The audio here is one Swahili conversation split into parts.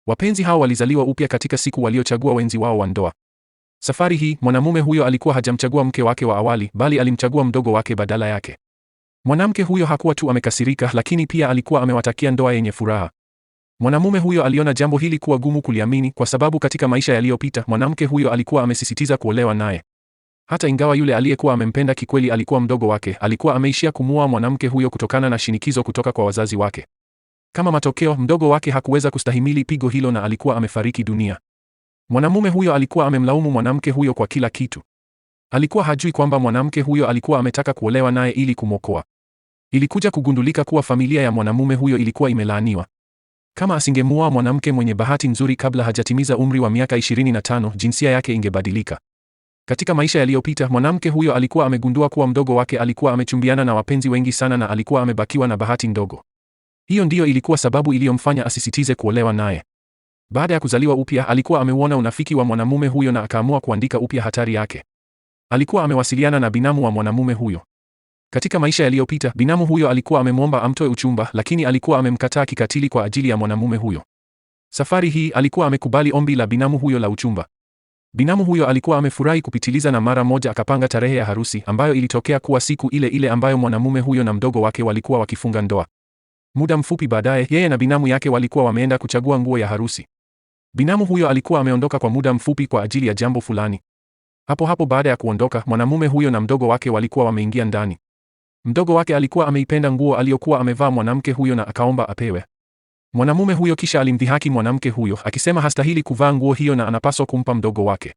Wapenzi hao walizaliwa upya katika siku waliochagua wenzi wao wa ndoa. Safari hii mwanamume huyo alikuwa hajamchagua mke wake wa awali, bali alimchagua mdogo wake badala yake. Mwanamke huyo hakuwa tu amekasirika, lakini pia alikuwa amewatakia ndoa yenye furaha. Mwanamume huyo aliona jambo hili kuwa gumu kuliamini, kwa sababu katika maisha yaliyopita mwanamke huyo alikuwa amesisitiza kuolewa naye. Hata ingawa yule aliyekuwa amempenda kikweli alikuwa mdogo wake, alikuwa ameishia kumuoa mwanamke huyo kutokana na shinikizo kutoka kwa wazazi wake. Kama matokeo, mdogo wake hakuweza kustahimili pigo hilo na alikuwa amefariki dunia. Mwanamume huyo alikuwa amemlaumu mwanamke huyo kwa kila kitu. Alikuwa hajui kwamba mwanamke huyo alikuwa ametaka kuolewa naye ili kumwokoa. Ilikuja kugundulika kuwa familia ya mwanamume huyo ilikuwa imelaaniwa. Kama asingemuoa mwanamke mwenye bahati nzuri kabla hajatimiza umri wa miaka 25, jinsia yake ingebadilika. Katika maisha yaliyopita, mwanamke huyo alikuwa amegundua kuwa mdogo wake alikuwa amechumbiana na wapenzi wengi sana na alikuwa amebakiwa na bahati ndogo. Hiyo ndiyo ilikuwa sababu iliyomfanya asisitize kuolewa naye. Baada ya kuzaliwa upya, alikuwa ameuona unafiki wa mwanamume huyo na akaamua kuandika upya hatari yake. Alikuwa amewasiliana na binamu wa mwanamume huyo. Katika maisha yaliyopita, binamu huyo alikuwa amemwomba amtoe uchumba, lakini alikuwa amemkataa kikatili kwa ajili ya mwanamume huyo. Safari hii alikuwa amekubali ombi la binamu huyo la uchumba. Binamu huyo alikuwa amefurahi kupitiliza na mara moja akapanga tarehe ya harusi ambayo ilitokea kuwa siku ile ile ambayo mwanamume huyo na mdogo wake walikuwa wakifunga ndoa. Muda mfupi baadaye, yeye na binamu yake walikuwa wameenda kuchagua nguo ya harusi. Binamu huyo alikuwa ameondoka kwa muda mfupi kwa ajili ya jambo fulani. Hapo hapo baada ya kuondoka, mwanamume huyo na mdogo wake walikuwa wameingia ndani. Mdogo wake alikuwa ameipenda nguo aliyokuwa amevaa mwanamke huyo na akaomba apewe. Mwanamume huyo kisha alimdhihaki mwanamke huyo akisema hastahili kuvaa nguo hiyo na anapaswa kumpa mdogo wake.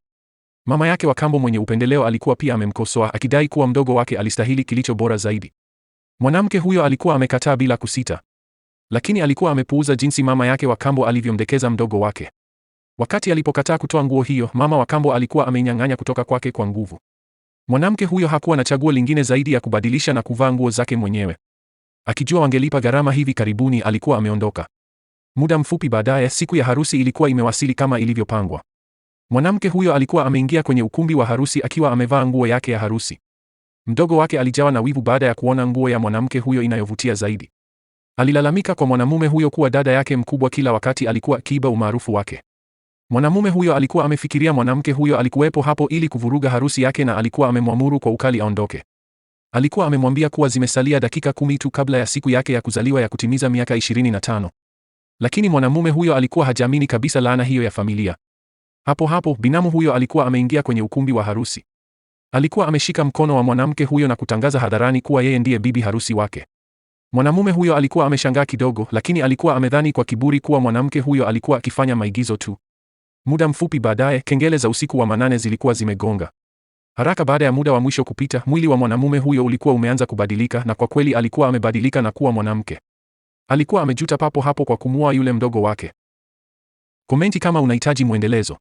Mama yake wa kambo mwenye upendeleo alikuwa pia amemkosoa akidai kuwa mdogo wake alistahili kilicho bora zaidi. Mwanamke huyo alikuwa amekataa bila kusita. Lakini alikuwa amepuuza jinsi mama yake wa kambo alivyomdekeza mdogo wake. Wakati alipokataa kutoa nguo hiyo, mama wa kambo alikuwa ameinyang'anya kutoka kwake kwa nguvu. Mwanamke huyo hakuwa na chaguo lingine zaidi ya kubadilisha na kuvaa nguo zake mwenyewe. Akijua wangelipa gharama hivi karibuni, alikuwa ameondoka. Muda mfupi baadaye, siku ya harusi ilikuwa imewasili kama ilivyopangwa. Mwanamke huyo alikuwa ameingia kwenye ukumbi wa harusi akiwa amevaa nguo yake ya harusi. Mdogo wake alijawa na wivu baada ya kuona nguo ya mwanamke huyo inayovutia zaidi. Alilalamika kwa mwanamume huyo kuwa dada yake mkubwa kila wakati alikuwa akiiba umaarufu wake. Mwanamume huyo alikuwa amefikiria mwanamke huyo alikuwepo hapo ili kuvuruga harusi yake na alikuwa amemwamuru kwa ukali aondoke. Alikuwa amemwambia kuwa zimesalia dakika 10 tu kabla ya siku yake ya kuzaliwa ya kutimiza miaka 25. Lakini mwanamume huyo alikuwa hajaamini kabisa laana hiyo ya familia. Hapo hapo binamu huyo alikuwa ameingia kwenye ukumbi wa harusi. Alikuwa ameshika mkono wa mwanamke huyo na kutangaza hadharani kuwa yeye ndiye bibi harusi wake. Mwanamume huyo alikuwa ameshangaa kidogo, lakini alikuwa amedhani kwa kiburi kuwa mwanamke huyo alikuwa akifanya maigizo tu. Muda mfupi baadaye, kengele za usiku wa manane zilikuwa zimegonga. Haraka baada ya muda wa mwisho kupita, mwili wa mwanamume huyo ulikuwa umeanza kubadilika, na kwa kweli alikuwa amebadilika na kuwa mwanamke. Alikuwa amejuta papo hapo kwa kumua yule mdogo wake. Komenti kama unahitaji mwendelezo.